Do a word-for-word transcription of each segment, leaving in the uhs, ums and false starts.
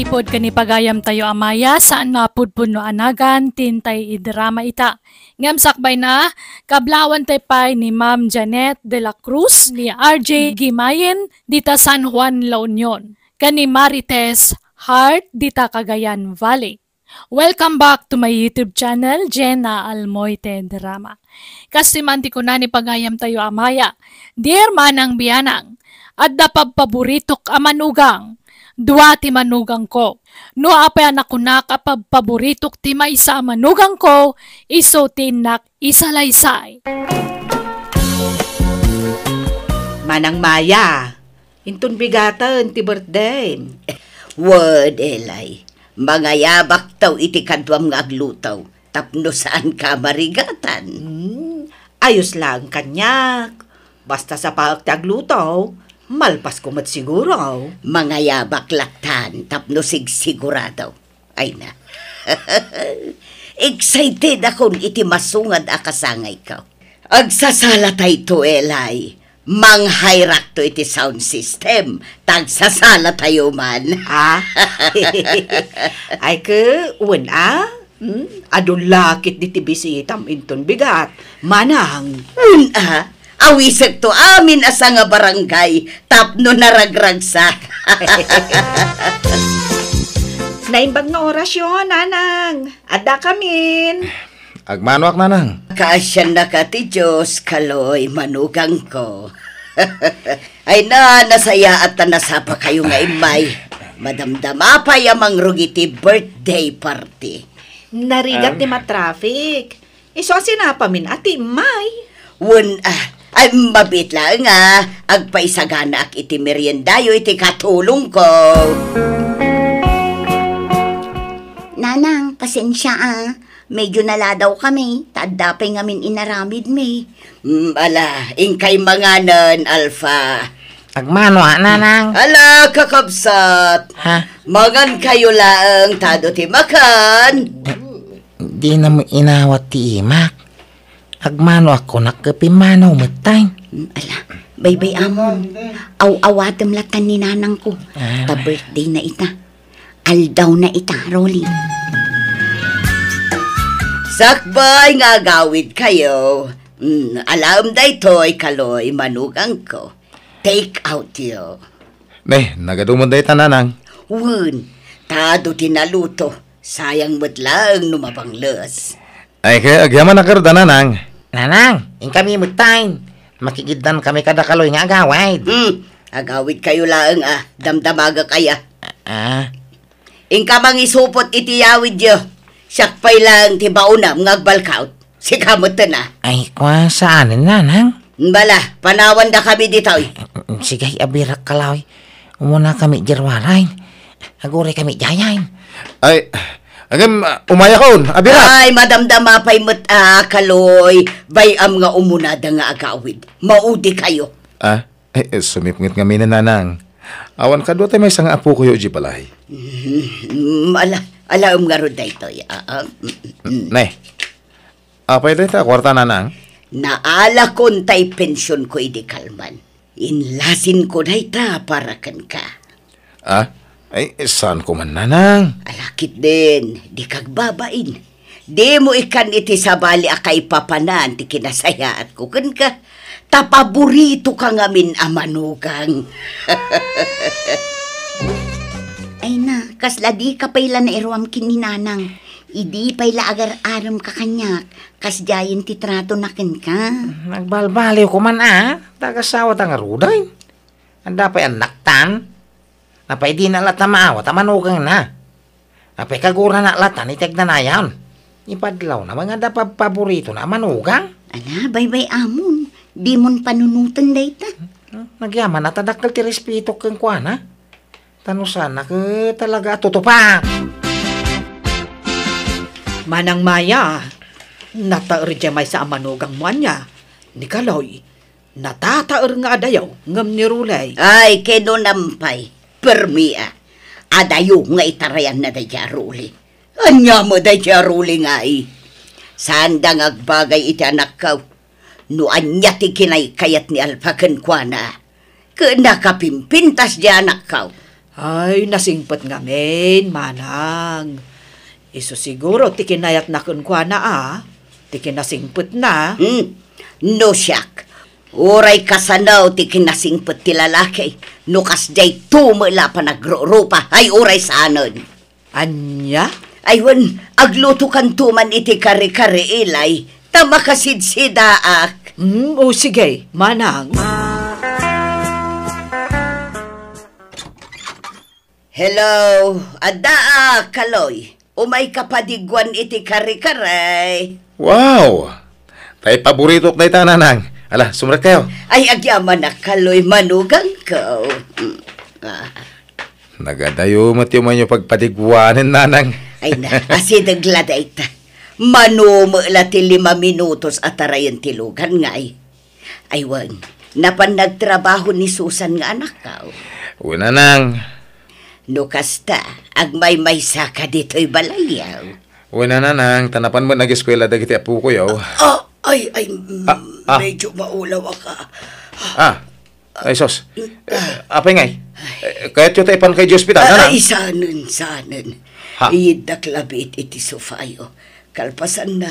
Pudno ken ni pagayamtayo a Maya, saan nga pudpudno a nagan ti intay idrama ita. Ngem sakbayna, kablaawan tay pay ni Ma'am Janet de la Cruz, ni R J Gimayen dita San Juan, La Union, ken ni Marites Hart dita Cagayan Valley. Welcome back to my YouTube channel, Jenna Almoite Drama. Kas ti man ti kuna ni pagayamtayo a Maya, Dear Manang Bianang, adda pabpaboritok a manugang. Dua ti manugangko. No apay a nakunak a pabpaboritok ti maysa a manugangko, isu ti innak isalaysay. Manang Maya, inton bigaten ti birthday. Wen, Eli, mangayabakto iti kaduam nga agluto tapno saanka a marigatan. Hmm, ayos laeng kaniak. Basta sapaek ti agluto, malpasko met siguro. Mangayabak lattan tapno sigsigurado. Ay na. Excited akon iti masungad a kasangayko. Agsasalatayto, Eli. Manghayrakto iti sound system. Tagsasalatayo man. Ah? Ay ke, wen a? Hmm? Adu la ketdi ti bisitam inton bigat. Manang. Wen a? Awisekto amin a sanga barangay tapno naragragsak. Naimbag nga orasyo, Nanang. Addakamin. Agmanoak, Nanang. Kaasiannaka ti Dios, Kaloy, manugangko. Ay na, nasayaat ta nasapakayo nga immay. Madamdama pay a mangrugi ti birthday party. Narigat Ah. ti matraffic. Isu a sinapamin a timmay. Wen, ah, ay, mabiit laeng a agpaisaganaak iti meriendayo iti katulongko. Nanang, pasensia a. Medyo naladaw kami, ta adda pay ngamin inaramidmi. Mm, ala, inkay manganen, Alpha. Agmano a, Nanang? Ala, kakabsat. Ha? Mangankayo laeng ta adu ti makan. Dina met inawat ti imak. Agmanoak kunak ket pimmanaw metten. Mm, ala, baybay-amon. Aw-awatem lattan ni nanangko. Ah. Ta birthday na ita. Aldaw na ita, Rolly. Sakbay nga agawidkayo. Mm, alaem daytoy, Kaloy, manugangko. Take out yo. Ne, nagadu met dayta, Nanang. Wen, ta adu ti naluto. Sayang met laeng no mabangles. Ay, kay agyamanak ngarud, Nanang. Nanang, inkami metten. Makigiddan kami kada Kaloy nga agawid. Hmm, agawidkayo laeng a, damdamagak aya. Ah. Inka mangisupot iti yawidyo. Siak pay laeng ti baonam nga agbalkaut. Sika metten a. Ay, kua, saanen, Nanang? Bala, panawandakami ditoy. Sige, abirak, Kaloy. Umuna kami diay ruarayen. Aguray kami diayen. Ay, agem, umayakon, abirak. Ay, madamdama pay met a, Kaloy. Bay-am nga umunada nga agawid. Maudikayo. Ah, eh, eh, sumipnget ngamin, Nanang. Awan kadua tay maysa nga apokayo idiay balay. Mm, ala, alaem ngarud daytoy. Ah, ah, mm, mm. Ne, apay dayta a kuarta, Nanang? Naalakon tay pensionko idi kalman. Inlasinko dayta para kenka. Ah? Ay, saanko man, Nanang. Ala ketdin, dika agbabain. Dimo ikkan iti sabali a kaipapanan ti kinasayaatko kenka. Ta paboritoka ngamin a manugang. Ay na, kasla dika pay la nairuam ken ni Nanang. Idi pay la agar-aremka kaniak, kasdiayen ti tratona kenka. Nagbalbaliwko man a, ta agasawata ngaruden. Adda pay annaktan. Apay dina latta maawat a manugangna. Apay kaguranak latta iti agnanayon. Ipadlawna nga adda pabpaboritona a manugang. Ala, baybay-amon. Dimon panunoten dayta. Nagyaman a ta dakkel ti respetok kenkuana. Ta no saan, talaga a tutupak. Manang Maya, nataer diay maysa a manugangmo ania, ni Kaloy. Natataer nga adayo ngem ni Rolly. Ay, kinunam pay, permi a. Adayo nga itarayanna daydiay a Rolly. Ania met daydiay a Rolly ngay? Saanda nga agbagay iti anakko. No ania ti kinaykayat ni Alpha kenkuana, ket nakapimpintas diay anakko. Ay, nasingpet ngamin, manang. Isu siguro ti kinayatna kenkuana, a, ti kinasingpetna. Hmm. No siak, uray kasano ti kinasingpet ti lalaki, no kasdiay tumo la panagrurupa, ay uray saanen. Ania? Ay wen, aglutokanto man iti kare-kare, Eli, ta makasidsidaak. Hmm, o sige, manang. Hello, addaak, Kaloy. Umayka padigwan iti kare-kare. Wow! Tay paboritok dayta, nanang. Ala, sumrekkayo. Ay, agyamanak, Kaloy, manugangko. Mm. Ah. Nagadayo met ti umayyo pagpadigwanen, nanang. Ay na, asideg la dayta. Mano met la ti lima minutos a tarayen ti lugan ngay. Ay wen, napan nagtrabaho ni Susan nga anakko. Wen, nanang. No kasta, agmaymaysaka ditoy balayyo. Wen, nanang, ta napan met nageskuela dagiti apokoyo. Ah, ay, ay, mm, Ah, ah. medyo maulawak. Ah, ay, sus. Eh, apay ngay? Eh, kayatyo ta ipanka idiay ospital, Ah, nanang? Ay, saanen, saanen. Ha? Iyiddak labi iti sofayo. Kalpasanna,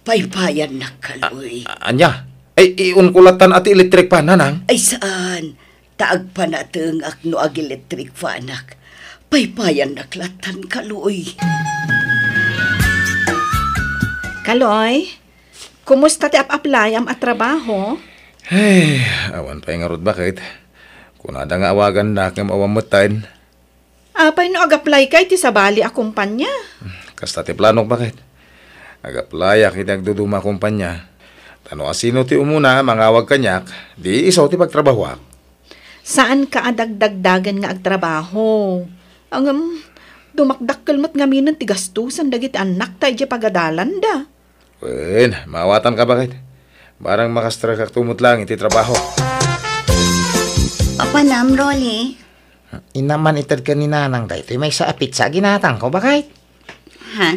paypayannak, Kaloy. A-, ania? Ay, iunko lattan a ti electric fan, nanang? Ay, saan? Ta agpanatengak no ag-electric fanak. Paypayannak lattan, Kaloy. Kaloy, kumusta ti ap-aplayam a trabaho? Ay, awan pay ngarud, baket. Kunada nga awagannak ngem awan metten. Apay no ag-apply ka iti sabali a kumpanya? Kasta ti planok, baket. Ag-applyak iti agduduma a kumpanya. Ta no asino ti umuna a mangawag kaniak, di isu ti pagtrabahoak. Saanka a dagdagdagen nga agtrabaho. Ngem, dumakdakkel met ngaminen ti gastusan dagiti annakta idiay pagadalanda. Wen, maawatanka, baket. Barang makastrekakto met laeng iti trabaho. Apanam, Rolly? Inna man itedka ni Nanang daytoy maysa a pizza a ginatangko, baket. Ha?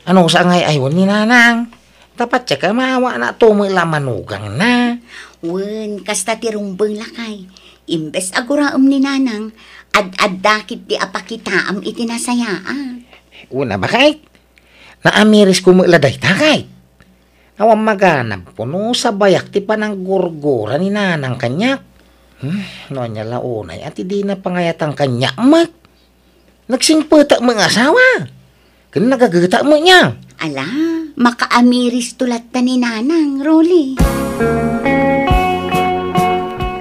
Ano sa ngay aywan ni Nanang? Tapatsa ka maawana tumo la manugangna. Wen, kasta ti rumbeng lakay. Imbes a guraem ni Nanang, ad-adda ketdi a pakitaam iti nasayaat. Una, baket. Naamirisko met la dayta, kay. Awan maganabko no sabayak ti pananggurgura ni Nanang kaniak. Hmm, no ania la unay a ti dina pangayatan kaniak met. Nagsingpetak met nga asawa. Ken nagagetak met niya. Ala, makaamiristo latta ni Nanang, Rolly.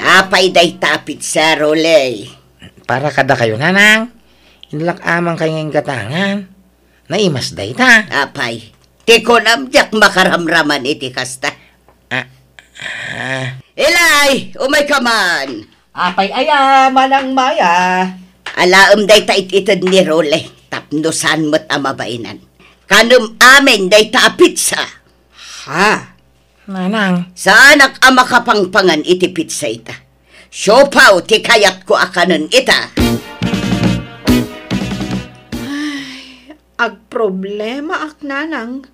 Apay dayta a pizza, Rolly? Para kadakayo, Nanang. Inlak-aman kay nga inggatangan. Naimas dayta. Apay, ti kunam diak makaramraman iti kasta. Ah, ah. Ilay, umayka man. Apay aya, Manang Maya? Alaem dayta it-ited ni Role, tapno saan met a mabainan. Kanem amin dayta a pizza. Ha? Manang. Saanak a makapangpangan iti pizza ita. Siopaw ti kayatko a kanen ita. Ay, agproblemaak, Nanang.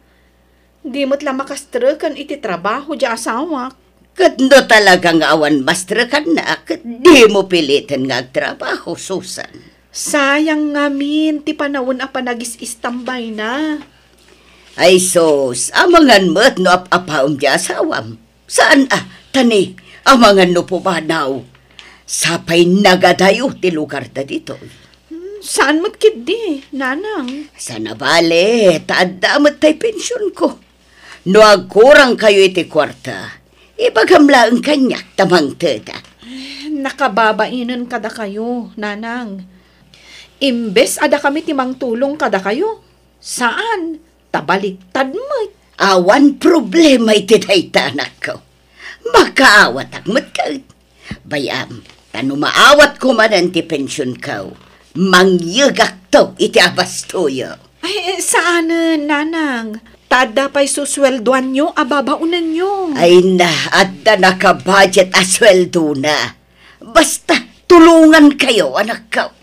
Di met la makastreken iti trabaho diay asawak. Ket no talaga nga awan mastrekanna, ket dimo piliten nga agtrabaho, Susan. Sayang ngamin ti panawen a panagis-istambayna. Ay sus, amangan met no ap-apaem ti asawam. Saan a, ta ni, amangan no pumanaw. Sapay nagadayo ti lugarda ditoy. Hmm, saan met ketdi, Nanang? Saan a bale, ta adda met tay pensionko. No agkurangkayo iti kuarta, ibagam laeng kaniak ta mangteda. Eh, nakababainen kadakayo, Nanang. Imbes a dakami ti mangtulong kadakayo, saan, ta baliktad met. Awan problema iti dayta, anakko. Makaawatak met ket. Bay-am, ta no maawatko manen ti pensionko, mangyegakto iti abastoyo. Ay, eh, saanen, Nanang. Ta adda pay susueldoanyo a babaonenyo. Ay na, adda nakabudget a sueldona. Basta, tulongankayo, anakko.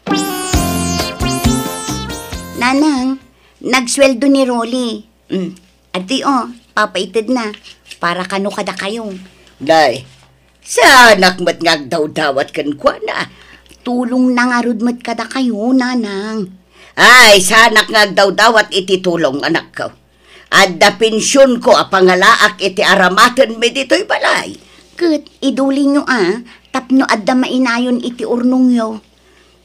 Nanang, nagsueldo ni Rolly. Mm. Adtoy, o, papaitedna. Para kano kadakayo. Nay, saanak met nga agdawdawat kenkuana. Tulongna ngarud met kadakayo, Nanang. Ay, saanak nga agdawdawat iti tulong, anakko. Adda pensionko a pangalaak iti aramatenmi ditoy balay. Ket idulinyo a, tapno adda mainayon iti urnongyo.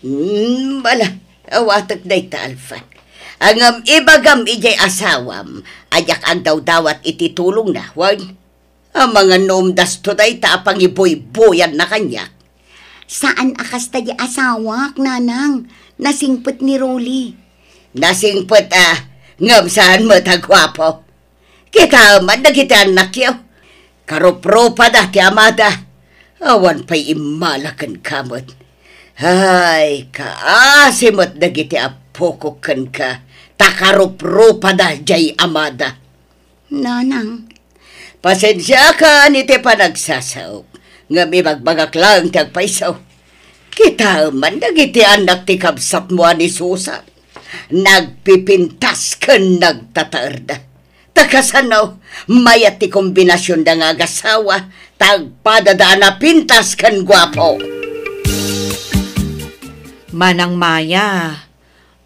Hmm, bala, awatek dayta, Alfa. Ngem ibagam idiay asawam a diak agdawdawat iti tulongna, wen? Amangan no umdasto dayta a pangibuybuyanna kaniak. Saan a kasta di asawak, Nanang. Nasingpet ni Rolly. Nasingpet a, ngem saan met a guapo. Kitaem man dagiti annakyo. Karupropada ti amada. Awan pay immala kenka met. Ay, kaasi met dagiti appokok kenka, ta karupropada diay amada. Nanang. Pasensiakan iti panagsasaok, ngem ibagbagak laeng ti agpayso. Kitaem man dagiti annak ti kabsatmo a ni Susan. Nagpipintas ken nagtataerda. Ta kasano, mayat ti kombinasionda nga agasawa, ta agpadada a napintas ken guapo. Manang Maya,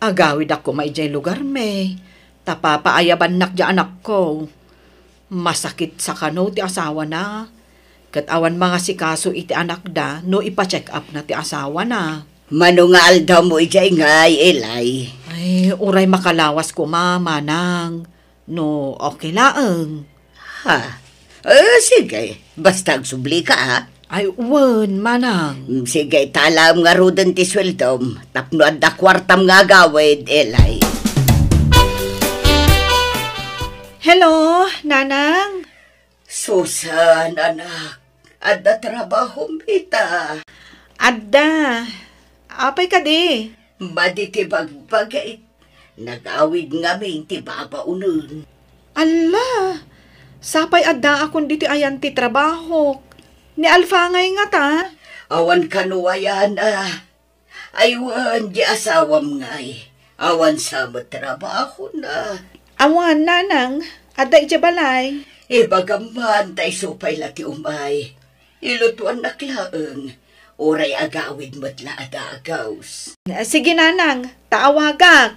agawidakon idiay lugarmi, ta papaayabannak diay anakko. Masakit sa kano ti asawana, ket awan mangasikaso iti anakda no ipa-check-upna ti asawana. Mano nga aldawmo idiay ngay, Eli? Ay, uray makalawas koma, Manang. No okay laeng. Ha? Eh, sige. Basta agsublika, ha? Ay, wen, Manang. Mm, sige, talaem ngaruden ti sueldom. Tapno adda kuartam nga agawid, Eli. Hello, Nanang? Susan, anak. Adda trabahom ita? Adda. Apay kadi? Madi ti bagbagik. Nagawid ngamin ti babaonen. Alla! Sapay addaakon ditoy ayan ti trabahok. Ni Alfa ngay ngata? Awan kano ayan a. Ay wen, di asawam ngay. Awan sa met trabahona. Awan, Nanang. Adda idiay balay. Ibagam man, ta isu pay la ti umay. Ilutuannak laeng. Uray agawid met la a dagus. Sige, Nanang, ta awagak.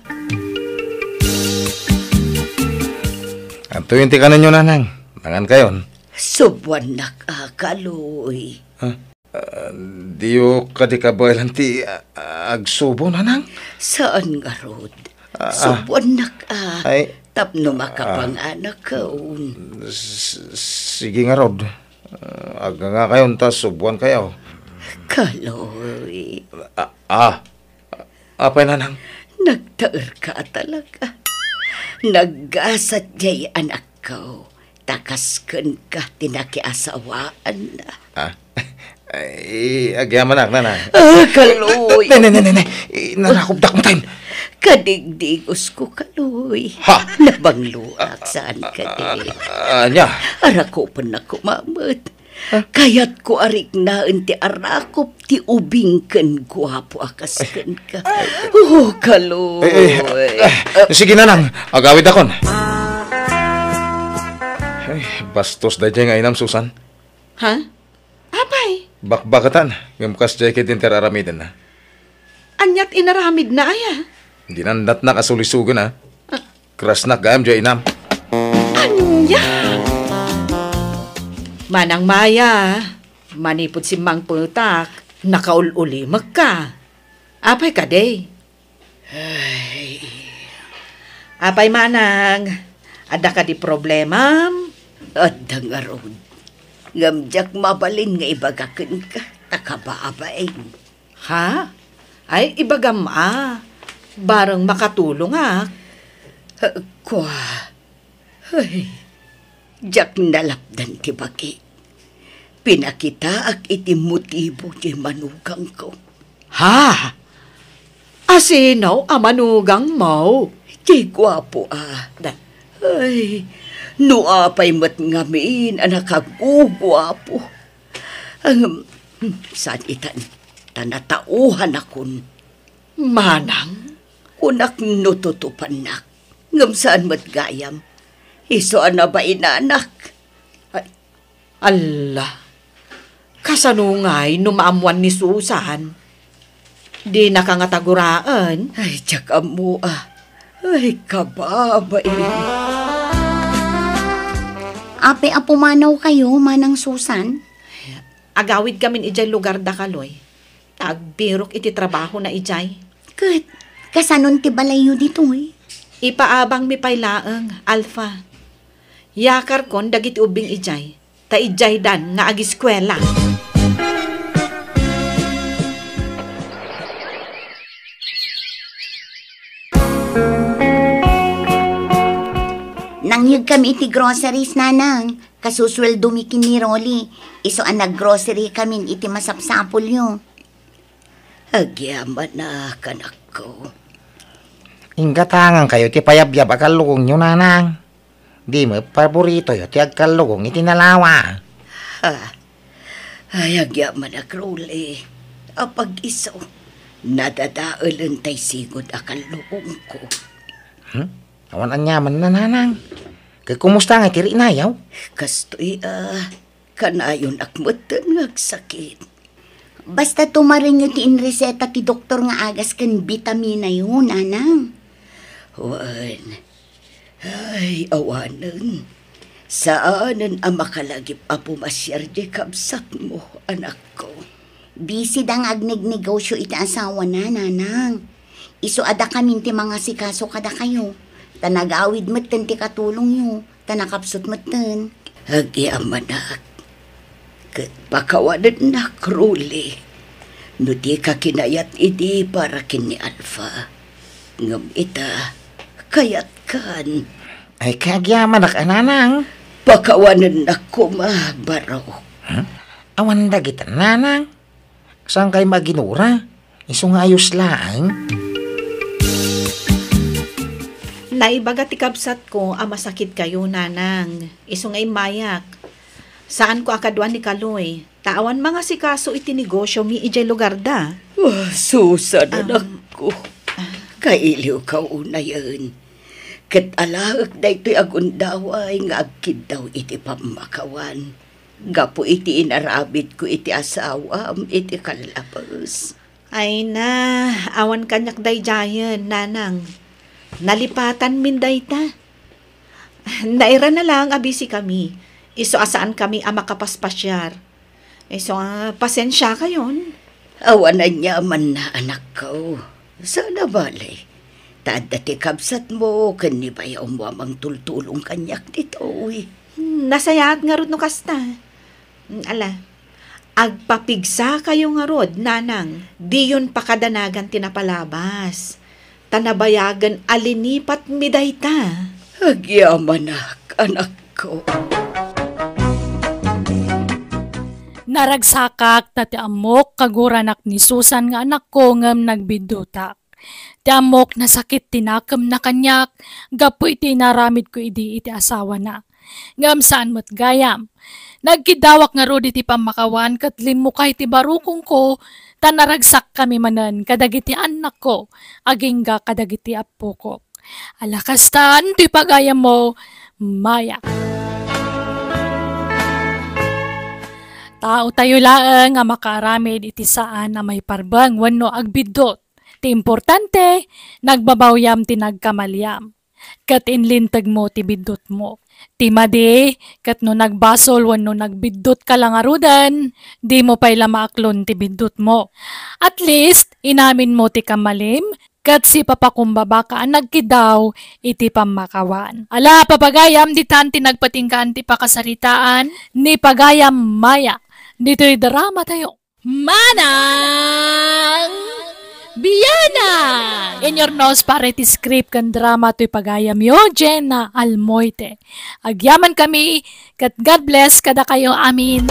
Antoyen ti kanenyo, Nanang? Mangan kayon? Subuannak a, Kaloy. Ha? Ah, diyo kadi kabaelan ti, ah, agsubo, Nanang? Saan ngarud. Ah, ah. Subuannak a. Ay. Tapno makapanganak kaon. S-, sige ngarud. Ah, agnganga kayon ta subuan kayo. Kaloy. Ah, ah. Apay, Nanang? Nagtaerka a talaga. Naggasat diay anakko. Ta kas kenka ti nakiasawaanna. Ah? Ay, agyamanak, Nanang. Ah, Kaloy. Ne, ne, ne, ne, ne. Eh, narakopdak met. Kadigdigosko, Kaloy. Ha? Nabangloak, saan kadi? Ah, ah, ania? Arakopennak koma met. Kayatko a riknaen ti arakop ti ubing ken guapo a kas kenka. Oh, Kaloy. Eh, eh, eh, sige, Nanang. Agawidakon. Ay, bastos daydiay nga inam, Susan. Ha? Apay? Bakbaketan, ngem kasdiay ket inter aramiden. Aniat inaramidna aya? Dinannatnak a sulisogen, a. Ah. Krasnak gayam diay inam. Ania? Manang Maya, manipud simmangpetak, nakaul-ulimekka. Apay kadi? Ay. Apay, Manang, adda kadi problemam? Adda ngarud. Ngem diak mabalin nga ibaga kenka, ta kababain. Ha? Ay, ibagam a. Bareng makatulongak. Kua. Ay, diak nalapdan ti bagi. Pinakitaak iti motibo ti manugangko. Ha? Asino a manugangmo? Ti guapo a. Da- Ay, no apay met ngamin a nakaguguapo. Ang, saan itan, ta natauhanakon. Manang? Kunak no tutupannak. Ngem saan met gayam. Isu a nabainanak. Ay, alla. Kasano ngay no maammuan ni Susan? Dinaka ngata guraen? Ay, diak ammo, a. Ay, kababain. Apay a pumanaw kayo, Manang Susan? Agawidkamin idiay lugarda, Kaloy. Ta agbirok iti trabahona idiay. Ket, kasanon ti balayyo ditoy? Ipaabangmi pay laeng, Alpha. Yakarkon dagiti ubbing idiay, ta idiaydan nga agiskuela. Nangyegkami iti groceries, Nanang. Kasusueldomi ken ni Rolly. Isu a naggrocery kamin iti masapsapulyo. Agyamanak, anakko. Inggatangan kayo ti payabyab a kallugongyo, Nanang. Di met paboritoyo ti agkallugong iti nalawa. Ha? Ay, agyamanak, Rolly. Apag isu, nadadaelen tay sigud a kallugongko. Hmm? Awan aniamanna, Nanang. Ket kumusta nga ti riknayo? Kastoy, a, kanayonak metten nga agsakit. Basta tumarenyo ti inreseta ti doktor nga agas ken bitaminayo, Nanang. Wen, ay, awanen. Saanen a makalagip a pumasiar diay kabsatmo, anakko. Busy da nga agnegnegosyo iti asawana, Nanang. Isu a dakamin ti mangasikaso kadakayo, ta nagawid metten ti katulongyo, ta nakapsut metten. Agyamanak, ket pakawanennak, Rolly. No dika kinayat idi para ken ni Alpha, ngem ita, kayatkan. Ay, kagyamanak a, Nanang. Pakawanennak koma, Barok. Hmm? Awan dagita, Nanang. Saan kayo maginura? Isu nga ayos laeng. Naibaga ti kabsatko a masakit kayo, Nanang. Isu nga immayak. Saanko a kadua ni Kaloy, ta awan mangasikaso iti negosyomi idiay lugarda. Ah, Susan, Am, anakko. Kailiwka unayen. Ket alaek daytoy a gundaway nga agkiddaw iti pammakawan. Gapu iti inaramidko iti asawam iti kallabes. Ay na, awan kaniak daydiayen, Nanang. Nalipatanmin dayta. Nairana laeng a busy kami. Isu a saan kami a makapaspasiar. Isu a, pasensia kayon. Awan aniamanna, anakko. Saan a bale. Ta adda ti kabsatmo ken ni bayawmo a mangtultulong kaniak ditoy. Hmm, nasayaat ngarud no kasta. Hmm, ala, agpapigsa kayo ngarud, Nanang. Diyon pakadanagan ti napalabas. Ta nabayagen a linipatmi dayta. Agyamanak, anakko. Naragsakak ta ti ammok kaguranak ni Susan nga anakko ngem nagbiddutak. Ti ammok nasakit ti nakemna kaniak gapu iti inaramidko idi iti asawana. Ngem saan met gayam. Nagkiddawak ngarud iti pammakawan ket limmukay ti barukongko ta naragsakkami manen kadagiti annakko agingga kadagiti appokok. Ala kastan ti pagayammo, Maya. Taotayo laeng a makaaramid iti saan a maiparbeng wenno agbiddut. Ti importante, nagbabawyam ti nagkamaliam. Ket inlintegmo ti biddutmo. Ti madi, ket no nagbasol wenno nagbiddut ka la ngaruden, dimo pay la maaklon ti biddutmo. At least, inaminmo ti kamalim, ket sipapakumbabaka a nagkiddaw iti pammakawan. Ala, papagayam, ditan ti nagpatinggaan ti pakasaritaan ni Pagayam Maya. Ditoy drama tayo. Manang Bianang! In your nose para iti script ken drama toy pagayamyo, Jenna Almoite. Agyaman kami, ket God bless kadakayo amin.